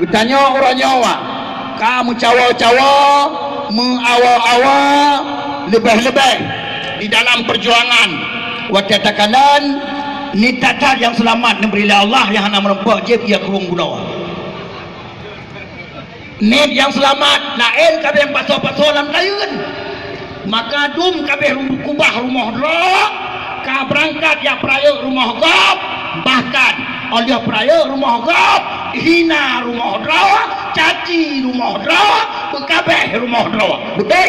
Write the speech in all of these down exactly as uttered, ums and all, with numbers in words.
Geutanyoe uroe nyoe ka meucawa-cawa, meuawa-awa, leubeh-leubeh di dalam peujuangan. Watée takalon, nit that-that nyang seulamat neubri lé Allah, nyang hana meurumpok jieb ia krueng bunoe. Nit nyang seulamat laén kabeh pasoe-pasoe lam layeuen. Maka dum kabeh ru-, kubah rumoh droe, ka beurangkat jak peurayeuk rumoh gob, bahkan óh lheueh peurayeuk rumoh gob, hina rumoh droe, caci rumoh droe, beukabeh rumoh droe. Beutôi?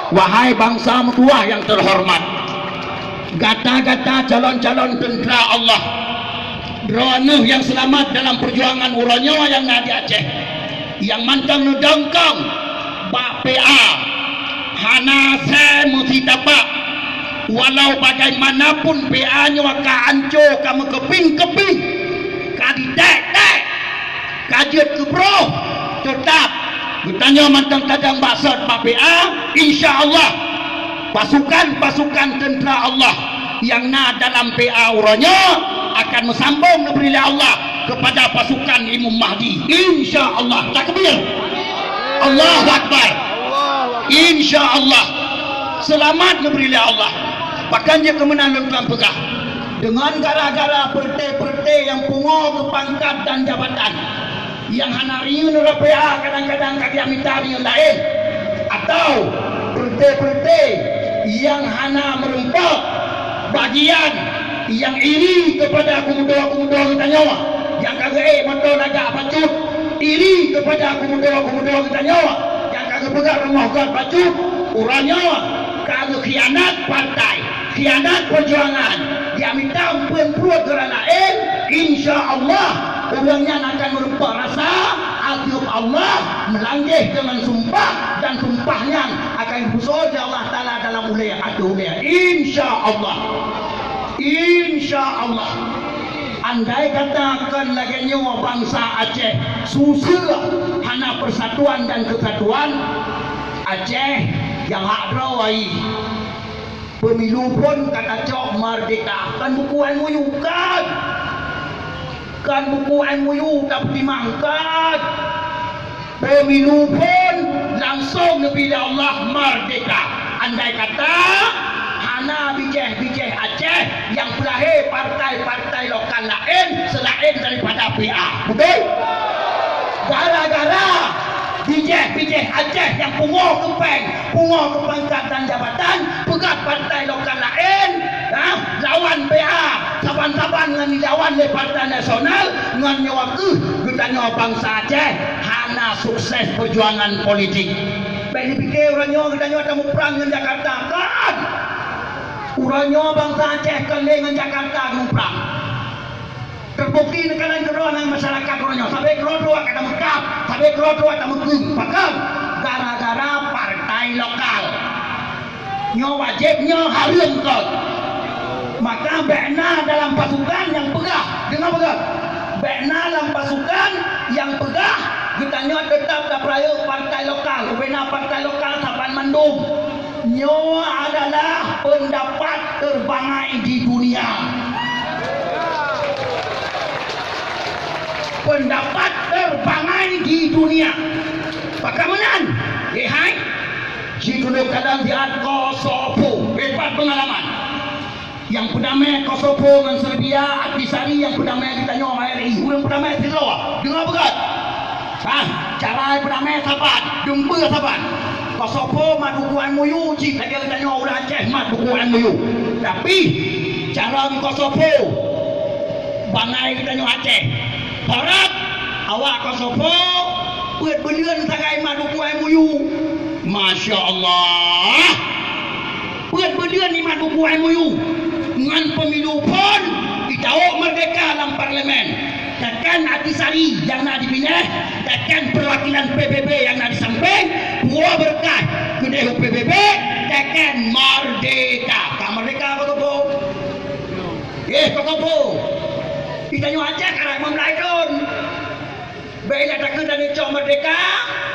Wahai bansa meutuwah nyang teuhoreumat, gata-gata calon-calon teuntra Allah, droeneuh nyang seulamat dalam peujuangan uroe nyoe nyang na di Aceh, nyang mantong neudongkong bak P A, hana asai meusitapak. Walau bagaimanapun P A nyoe ka anco, ka meukeuping-keuping, ka diték-ték, ka jeuet keu broh, teutap geutanyoe mantong tajang bak sot bak P A, insya Allah. Pasukan-pasukan teuntra Allah nyang na dalam P A uroe nyoe akan meusambong neubri lé Allah keupada pasukan Imam Mahdi. Insya Allah. Takbir. Allahu Akbar. Insya Allah. Seulamat neubri lé Allah. Bahkan jih keu meunan lôn tuan peugah. Deungon gara-gara peureute-peureute nyang pungo keu pangkat dan jabatan, nyang hana riyeuen rot P A, kadang-kadang ka geumita riyeuen laén, atau peureute-peureute nyang hana meurumpok bagian, nyang iri keupada keumudo-keumudo geutanyoe, nyang ka geuék moto lagak bacut, iri keupada keumudo-keumudo geutanyoe, nyang ka geupeugah rumoh gob bacut, uroe nyoe ka geukhianat partai. Khianat peujuangan, jak mita eumpeuen pruet ureuëng laén, insya Allah, ureuëng nyan akan meurumpok rasa, ateueh Allah, meulangkeh deungon sumpah, dan sumpah nyan akan geupeusôk lé Allah Taala dalam ulée ateueh ulée. Insya Allah. Insya Allah. Andai kata kon lagée nyoe bansa Aceh, susah, hana persatuan dan kesatuan, Aceh nyang hak droe. Pemilu phon ka tacok merdeka, kon buku M O U, kon. Kon buku M O U tapeutimang, kon. Pemilu phon langsong neubi lé Allah merdeka. Andai kata hana bijéh-bijéh Aceh nyang peulahé partai-partai lokal laén seulaén daripada P A. Beutôi? Gara-gara bijéh-bijéh Aceh nyang pungo keu péng, pungo keu pangkat dan jabatan, peugah partai lokal laén, ha, lawan P A, saban-saban ngon dilawan lé partai nasional, ngon nyoe kheueh geutanyoe bansa Aceh hana sukses peujuangan politik. Bék jipike uroe nyoe geutanyoe tamuprang ngon Jakarta, kon! Uroe nyoe bansa Aceh kon lé ngon Jakarta tamuprang. Teubukti neukalon keudroe ngon masyarakat uroe nyoe, sabe keudroe-droe ka tameukab, sabe keudroe-droe tameukheun. Pakon? Gara-gara partai lokal. Nyoe wajéb, nyoe hareuem kon. Maka bék na dalam pasukan nyang peugah, deungoe beugét. Bék na lam pasukan nyang peugah geutanyoe teutab tapeurayeuk partai lokal, ubena partai lokal saban mandum. Nyoe adalah pendapat terbangai di dunia. Pendapat terbangai di dunia. Pakon meunan? Eh, hai. Jikeuneuk kadang siat Kosovo. Hebat pengalaman. Nyang peudamé Kosovo ngon Serbia, Ahtisaari nyang peudamé geutanyoe, R I. Ureuëng peudamé sidroe. Deungoe beugét. Hah, cara peudamé saban, dumpeue saban. Kosovo mat buku M O U, cit lagée geutanyoe ureuëng Aceh mat buku M O U. Tapi, cara ngon Kosovo, bangai geutanyoe Aceh. Barat, awak Kosovo, peuet buleuen sagai mat buku M O U. Masya Allah. Peuet buleuen imat buku M O U. Ngon pemilu phon, jitawök merdeka lam parlemen. Takkan Ahtisaari nyang na di binéh, takkan perwakilan P B B nyang na di sampéng, puwoe beureukat keudeh u P B B, takkan merdeka. Ka merdeka Kosovo? Eh, Kosovo. Geutanyoe Aceh karab meumlai thon. Bék ilée takheun dan icok merdeka,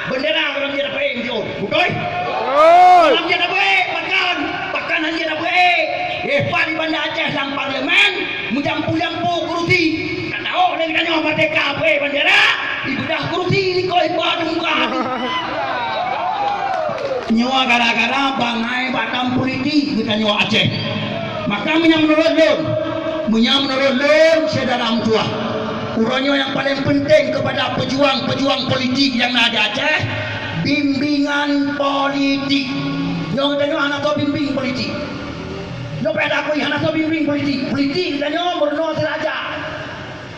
bendera lam jeuet dapeuék meujeuet. Beutôi? Beutôi. Lam jeuet dapeuék, pakon, pakon han jeuet dapeuék. Eh, pat di Banda Aceh lam parlemen, meujampu-jampu kurusi. Ka tawök lé geutanyoe merdeka, peuék bendera, Ibeudôh kursi likot iba di muka. Nyoe gara-gara bangai bak dam politik geutanyoe Aceh. Maka meunyoe meunurot lôn, meunyoe meunurot lôn, syedara meutuah, uroe nyoe nyang paleng peunteng keupada peujuang-peujuang politik nyang na di Aceh, bimbingan politik. Nyoe geutanyoe hana soe bimbing politik. Nyoe payah takui, hana soe bimbing politik. Politik geutanyoe meurunoe siraja.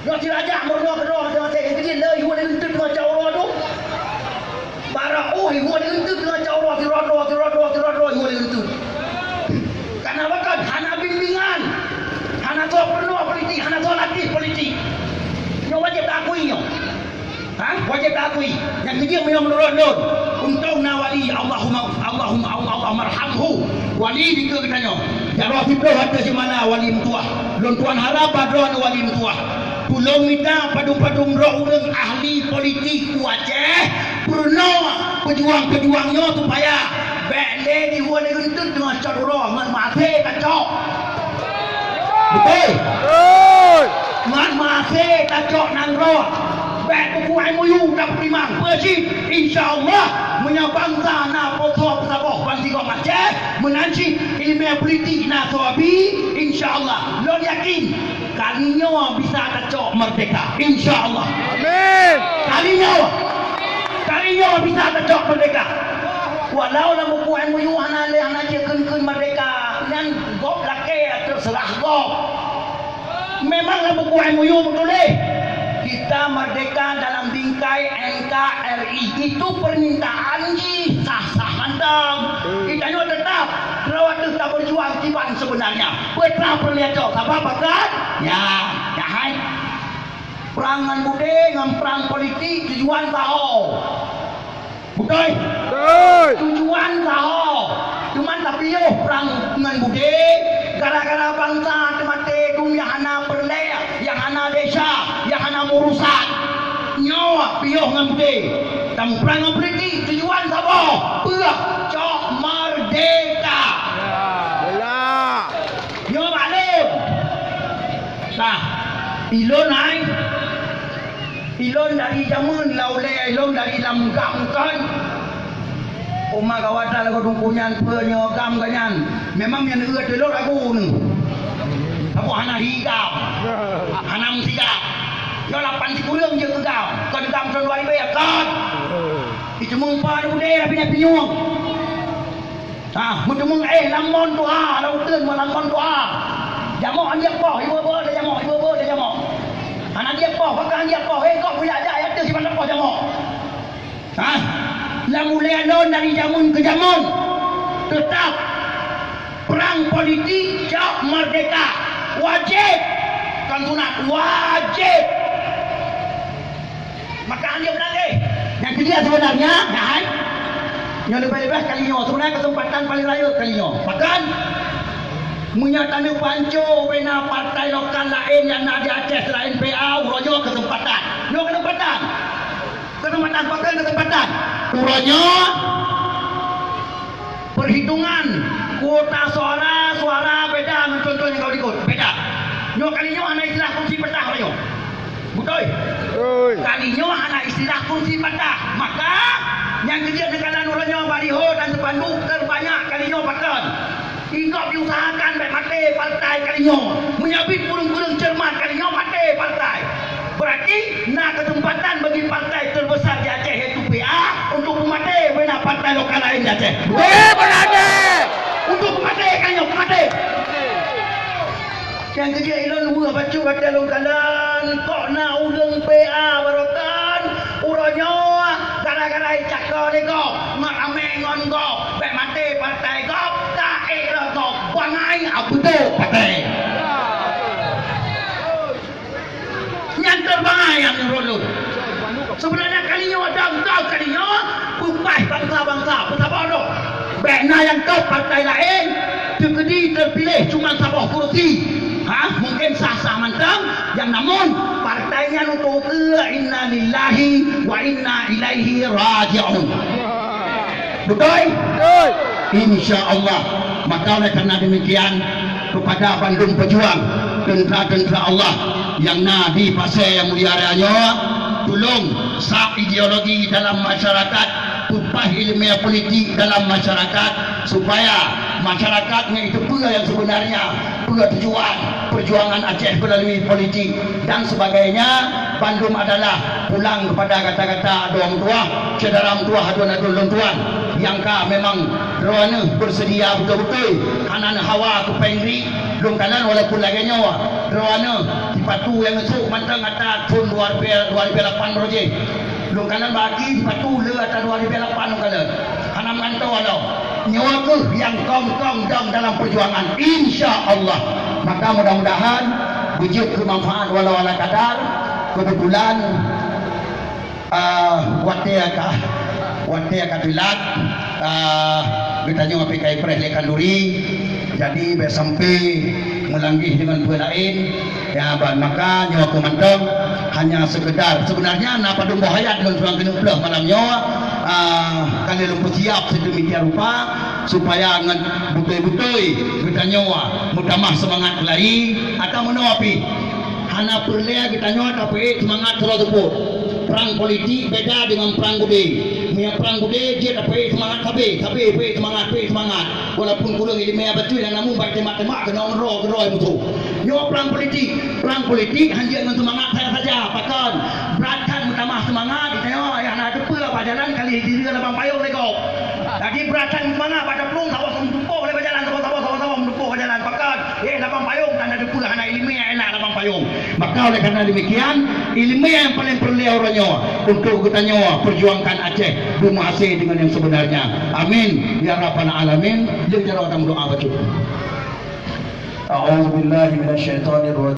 Nyoe siraja meurunoe keudroe maté-maté. Nyang keudeh le ihue lé geunteut ngon cot uroe tu. Barô uh ihue lé geunteut ngon cot uroe, siroe droe, siroe droe, siroe droe ihue lé geunteut. Karena pakon? Hana bimbingan. Hana soe peurunoe politik, hana soe latih politik. Nyoe wajéb takui nyoe. Ha? Wajéb takui. Nyang keujeuet meunyoe meunurot lôn, untông na wali, Allahumma, Allahumma, Allahumma arhamhu. Wali dikeue geutanyoe. Jaroe siploh ateueh jeumala wali meutuah. Lôn tuan harab bak droeneuh wali meutuah. Tulông mita padum-padum droe ureuëng ahli politik u Aceh, peurunoe peujuang-peujuang nyoe supaya bék lé dihue lé geunteut deungon cot uroe, ngon maté tacok. Beutôi? Beutôi. Ngon maté tacok nanggroe. Bék buku M O U tapeutimang. Peue cit? Insya Allah, meunyoe bansa na posoe peusaboh bansigom Aceh, meunan cit ileumèe politik na soe bi, insya Allah, lôn yakin, kali nyoe bisa tacok merdeka. Insya Allah. Amin. Kali nyoe, kali nyoe bisa tacok merdeka. Walau lam buku M O U hana lé, hana cit kheun-kheun merdeka, nyan gob lakèe, teuseurah gob. Memang lam buku M O U meutuléh, kita merdeka dalam bingkai N K R I. Itu permintaan jih sah-sah mantong. Geutanyoe teutap droe ateueh tapeurjuang kiban seubeunarnya. Peue teuma peureulèe cok, sabab pakon? Ya, ya hai. Prang ngon budé ngon prang politik tujuan saho. Beutôi? Beutôi. Tujuan saho. Cuman tapiôh prang ngon budé, gara-gara bansa teumaté dum nyang hana peureulèe, nyang hana desya, nyang hana meurusan. Nyoe piôh ngon budé. Dan prang ngon politik tujuan saboh, peue? Cok merdeka. Bela. Nyoe maklum. Nah, ilôn hai. Ilôn dari jameun lau lé ilôn dari lam GAM kon. Uma gawat lagoe dungku nyan peue nyoe GAM ka nyan. Memang nyan eu teulok lagu ni. Tapi hana hi GAM. Hana meusi GAM. Nyoe lapan sikureueng je keu GAM. Kon GAM tahun dua ribu ya kon. Itu mengpa ada budaya tapi nak pinyuang. Ah, meuteumé éh lam mon tuha, lam uteuen mon lam mon tuha. Jamok anjeuk poh, ibu-ibu dah jamok, ibu-ibu dah jamok. Anak dia poh, bakal anjeuk poh, éh kok buyak jak ya teuh siban poh jamok. Ah, lam ulèe lôn dari jameun keu jameun tetap perang politik cok merdeka wajib. Kan sunat, wajib. Maka anjeuk beulagèe. Nyang keujeuet seubeunarnya, nyan, nyoe leubeh-leubeh kali nyoe. Seubeunarnya keuseumpatan paleng rayeuk kali nyoe. Pakon? Meunyoe taneuk panco bena partai lokal laén nyang na di Aceh seulaén P A, uroe nyoe keuseumpatan. Nyoe keuseumpatan. Keuseumpatan, pakon keuseumpatan? Uroe nyoe Perhitungan kuota suara, suara beda ngon contoh nyang ka likot, beda. Nyoe kali nyoe hana istilah kursi patah uroe nyoe. Beutôi? Beutôi. Kali nyoe hana istilah kursi patah. Maka, nyang keujeuet neukalon uroe nyoe baliho dan spanduk terbanyak kali nyoe pakon. Inggom diusahakan bèk maté partai kali nyoe. Meunyoe bit kureueng-kureueng cermat kali nyoe maté partai. Berarti na kesempatan bagi partai terbesar di Aceh yaitu P A untuk peumaté bena partai lokal laén di Aceh. Betul, Pak Ade. Untuk peumaté kan nyoe, peumaté. Nyang keujeuet ilôn weueh bacut watèe lôn kalon, kok na ureueng P A barokan, uroe nyoe gara-gara icakô lé gob, meuramè ngon gob, bèk maté partai gob, taék lé gob, bangai apeudôh partai. Nyan teurbangai nyang meunurot lôn. Seubeunarnya kali nyoe dong-dong kali nyoe peupaih bansa-bansa peusaboh droe. Bèk na nyang top partai laén teukeudi teupiléh cuma saboh kursi. Ha, mungkin sah-sah mantong, nyang namun partai nyan untuk keu inna lillahi wa inna ilaihi raji'un. Beutôi? Beutôi. Insya Allah. Maka oleh karena demikian, kepada bandum pejuang, teuntara-teuntara Allah nyang na di Pasè nyang mulia raya nyoe, tulông Sab ideologi dalam masyarakat, peupah ileumèe politik dalam masyarakat, supaya masyarakat nyan itu peue nyang sebenarnya, peue tujuan perjuangan Aceh melalui politik dan sebagainya, bandum adalah pulang kepada kata-kata dua meutuah, syedara meutuah, aduen-aduen lôn tuan, nyang ka memang droeneuh bersedia beutôi-beutôi, hana neuhawa keu péng ri, lôn kalon walaupun lagèe nyoe, droeneuh sipatu nyang neusok mantong ata thon dua ribèe, dua ribèe lapan baroe jih. Lôn kalon bagi sipatu le ata dua ribèe lapan lôn kalon. Hana meugantoe lom. Nyoe keuh nyang kong-kong dong dalam perjuangan, insya Allah. Maka mudah-mudahan beujeuet keu manfaat walau ala kadar. Kebetulan, ah, watèe ka, watèe ka teulat, ah, geutanyoe pih ka ipreh lé khanduri. Jadi bèk sampai meulanggeh deungon peue laén. Ya, ban maka nyoe keuh mantong hanya sekedar. Sebenarnya na padum boh ayat lôn suang keuneuk plôh malam nyoe, ah, ka lheueh lôn peusiap sedemikian rupa supaya ngon beutôi-beutôi geutanyoe meutamah seumangat lagi. Atawa meunoe pih, hana peureulèe geutanyoe tapeuék seumangat sidroe seupôt. Prang politik beda deungon prang gudé. Meunyoe prang gudé jeuet tapeuék seumangat sabé, sabé peuék seumangat, peuék seumangat. Walaupun kureueng ileumèe bacut nyang namun bak teumak-teumak keunoe ngon droe keudroe musoh. Nyoe prang politik. Prang politik hanjeuet ngon seumangat saja-saja. Pakon? Brat that meutamah seumangat, geutanyoe hana teupeue bak jalan ka lheueh jireue labang payong lé gob. Jadi brat that seumangat bak taplueng saboh-saboh meutumpôk lé bak jalan, saboh-saboh, saboh-saboh meutumpôk bak jalan. Pakon? Eh, labang payong hana teupeue, hana ileumèe elak labang payong. Maka oleh karena demikian, ileumèe nyang paleng peureulèe uroe nyoe untuk geutanyoe perjuangkan Aceh beumeuhasé deungon nyang sebenarnya. Amin ya rabbal alamin. Jeuet jaroe tameudoa bacut. A'udzubillahi minasyaitonirrajim.